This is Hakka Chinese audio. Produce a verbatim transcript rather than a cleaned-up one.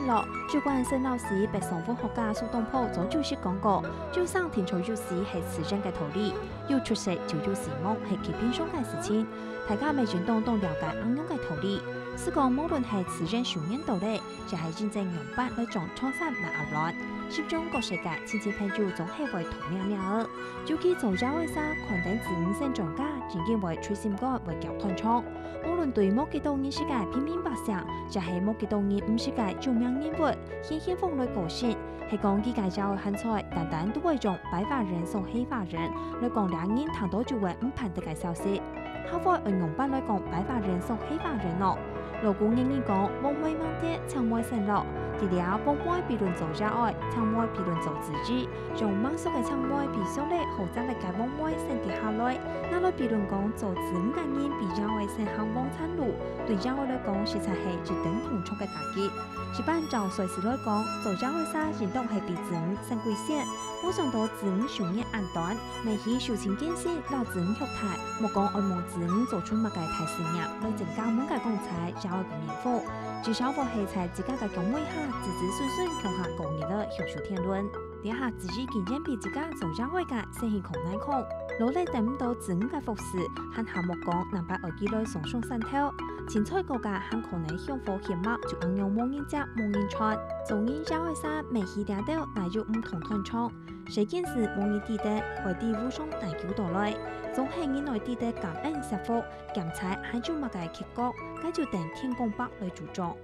落，主管沈老師、北商務學家蘇東坡早就識講過，眾生定著有時係自然个道理，有出世就有死亡，係基本上个事情。大家乜應當當了解恁樣个道理。係講無論係自然修煉到底，也係真正仰般來將創傷抹壓亂，心中各世界親戚朋友總係會痛命命个。尤其做爺哀儕，看等子女生長大，正經會捶心肝，會絞斷腸。無論對無幾多人識个平民百姓，也係無幾多人毋識个重要人物，現現況來講，係講佢个爺哀還在，單單都會用白髮人送黑髮人來講，這人聽到就會毋盼得个消息。 客話愛仰般來講白髮人送黑髮人呢？老古人言講，黃梅艋舺，青梅先落。在這，黃梅比論做爺哀，青梅比論做子女，用艋舺个青梅比相對好摘个黃梅先跌下來，拿來比論講做子女个人比爺哀先行往前路，對爺哀來講，實在係一等重重个打擊。 一般照歲數來講，做爺哀儕應當係比子女先歸先，無想到子女壽命恁短，乜係受盡艱辛摎子女畜大，莫講愛望子女做出麼个大事業來增加滿家光彩爺哀个面孔，至少會係在自家个崗位下，子子孫孫共下過日仔，享受天倫。這下子女竟然比自家做爺哀个先係較難看，勞力得毋到子女个服侍，還下莫講，難排愛佢來上上山頭， 清採果个還可能香火血脈，就恁樣無人接無人傳。做人爺哀儕乜係這兜，哪有毋痛斷腸？世間事無人知得，會知無常哪久到來。總係人愛知得感恩惜福，兼且還有麼个結果，該就等天公伯來主張。